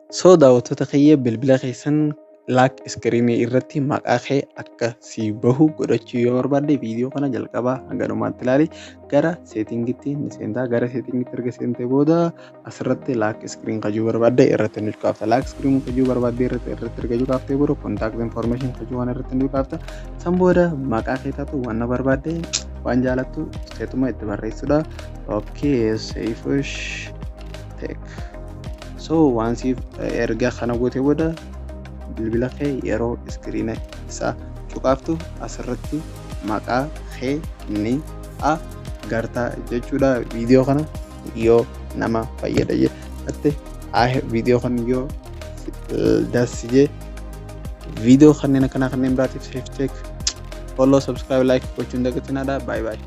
So daawwattoota kiyya, bilbila keessan lock screenii irratti maqaa kee akka sii bahu godhachuu yoo barbaadde, viidiyoo kana jalqabaa hanga dhumaatti ilaali. Gara settingitti ni seentaa. Gara settingitti erga seentee booda asirratti lock screen kajuu barbaadde irratti ni cuqaafta. Lock screen kajuu barbaadde irratti erga cuqaaftee booda contact information kajuu kana irratti ni cuqaafta. San booda maqaa kee taatu waan barbaadde, waan jaalattu seetuma itti barreessuudha. Okay, Seifush Tech. So waan siif erga kana gootee booda bilbila kee yeroo screena isaa cuqaaftu asirratti maqaa kee ni agarta jechuudha. Viidiyoo kana yoo nama fayyada jette, viidiyoo kana yoo dasjee, viidiyoo kanneen akkanaa kanneen biraatiif Seif Tech follow, subscribe, like gochuun dagatinaadha. Bye bye.